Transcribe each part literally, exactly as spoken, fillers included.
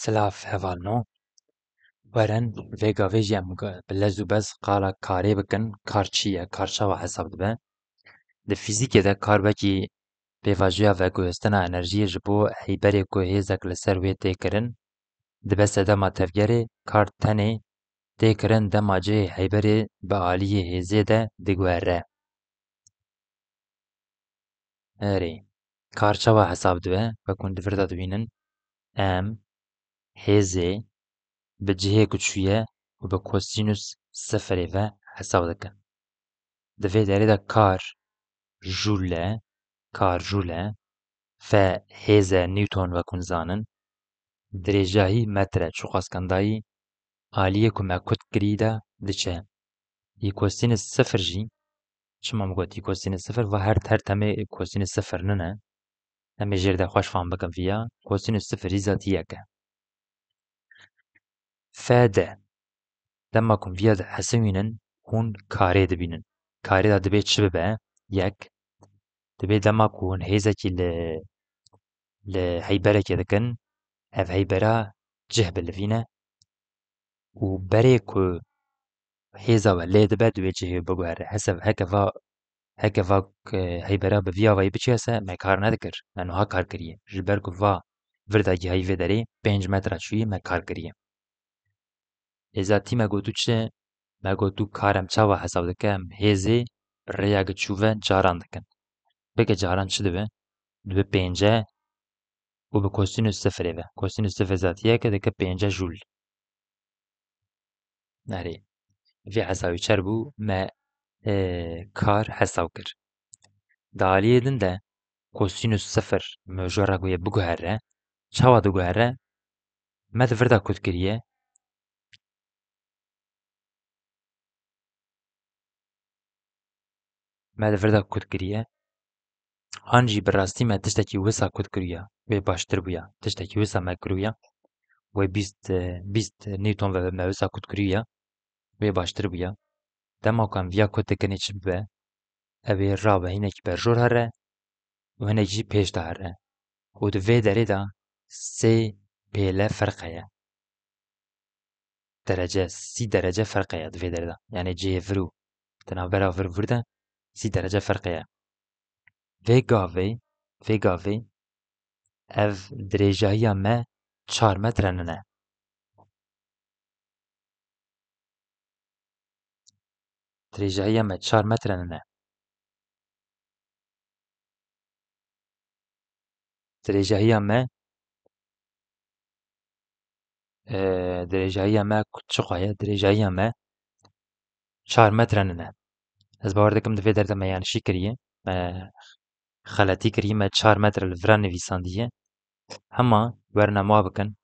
Silav hevalno. Werin vê gavê jî em g-, bi lez û bez qala karê bikin. Kar çi ye? Kar çawa hesab dibe? Di fîzîkê de kar wekî pêvajoya veguhestina enerjiyê ji bo heyberê ku hêzek li ser wê tê kirin, dibe sedema tevgerê, kar tenê tê kirin dema cihê heyberê bi aliyê hêzê de diguhere. Erê, kar çawa hesab dibe? Wek hûn di vir de dibînin, em hêzê bi cihê ku çûye û bi kosinus sifirê ve hesab dikin. Di vê derê de kar jûl e, kar jûl e, fe hêze newton wek hûn zanin, dirêjahî metre, çiqas kendayî aliyê ku me kut kirî de diçe. Î kosinus sifir jî, çima min got î kosinus sifir, va her, her temê kosinus sifir nine. Em ê jêr de xweş fam bikin viya. Kosinus sifir jî zatî yek e. Fe de. Dema ku viya dihesibînin, hûn karê dibînin. Karê de dibê çi bibe? Yek. Dibê dema ku hûn hêzekî li, li heyberekê dikin, ev heybera cih bilivîne û berê ku hêza we lê dibe, di wê cihê biguhere. Hese-, heke va, heke va, e, heybera bi vî avayî biçiya se, me kar nedikir. Me nuha kar kiriye. Ji ber ku va vir de gihayî vê derê pênc metra çûyî, me kar kiriye. Êza tî me gotû çi? Me gotû kar em çawa hesab dike? Em hêzê bi rêya giçû ve caran dikin. Bike caran çi dibe? Dibe pênce û bi kosinus sifirê ve. Kosinus sifir zatî yek e, dike pênce jûl. Erê, vê hesabî çer bû, me, e, kar hesab kir. Di aliyê din de kosinus sifir mojora ku yê biguhere, çawa diguhere? Me di vir de kut kiriye. Me di vir de kut kiriye. An jî bi rastî me tiştekî wisa kut kiriya, wê baştir bûya. Tiştekî wisa me kiriya. Wê bîst, e, bîst newton ve me wisa kut kiriya. Wê baştir bûya. Dema ku em viya kut dikinê çi bibe? Ew ê rabe hinekî berjor here û hinek jî pêş de here. Û di vê derê de sê pêle ferq heye. Derece, sî derece ferq heye di vê derê de. Yanî cihê vir û di navbera vir û vir de sî derece ferq heye. Vê gavê, vê gavê ev dirêjahiya me çar metre nine. Dirêjahiya me çar metre nine. Dirêjahiya me, e, dirêjahiya me ku çiqa ye? Dirêjahiya me çar metre nine. Ez bawer dikim di vê derê de me yanişî kiriye. Me xeletî kiriye, me çar metre li vira nivîsandiye. Hema werin em wa bikin.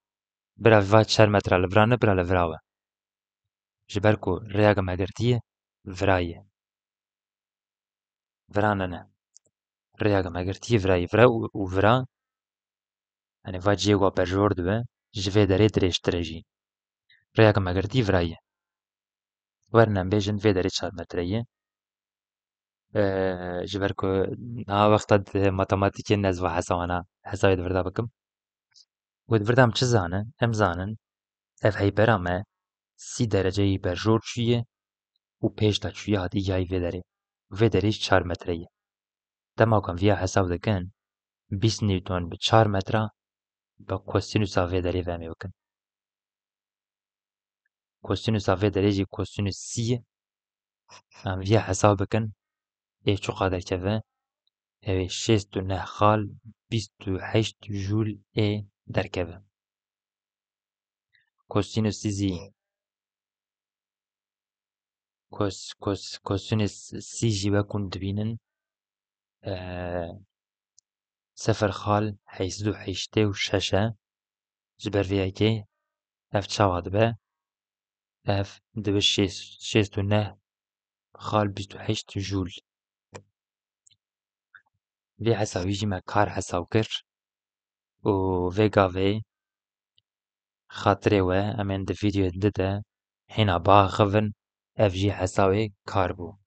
Bira va çar metre li vira ne, bira li vira we. Ji ber ku rêya me girtiye, vira ye. Vira nine. Rêya me girtiye, vira ye. Vira û, û vira, yani va cihê wa berjor dibe, ji vê derê dirêjtir e jî. Rêya me girtiye, vira ye. Werin em bêjin vê derê çar metre ye. Eee, ji ber ku niha wexta di matematîkê ne ez va hesabana, hesabê di vir de bikim. Û di vir de em çi zanin? Em zanin, ev heybera me sî dereceyî berjor çûye û pêş de çûye, hatî gihayî vê derê. Vê derê jî çar metre ye. Dema ku em viya hesab dikin, bîst newton bi çar metre, bi kosinûsa vê derê ve em ê bikin. Kosinûsa vê derê jî kosinûs sî ye. Em viya hesab bikin. Ê çiqa derkeve? Ew ê şêst û neh xal bîst û heşt jûl ê derkeve. Kosinûs sî jî, kos-, kos-, kosinûs sî jî wek hûn dibînin, e, sifir xal heyşt sed û heştê û şeş e. Ji ber vê yekê ev çawa dibe? Ev dibe şêst, şêst û neh xal bîst û heşt jûl. Vê hesabî jî me kar hesab kir û vê gavê xatirê we em ên di vîdeoyê din de hêna biaxivin, ev jî hesabê kar bû.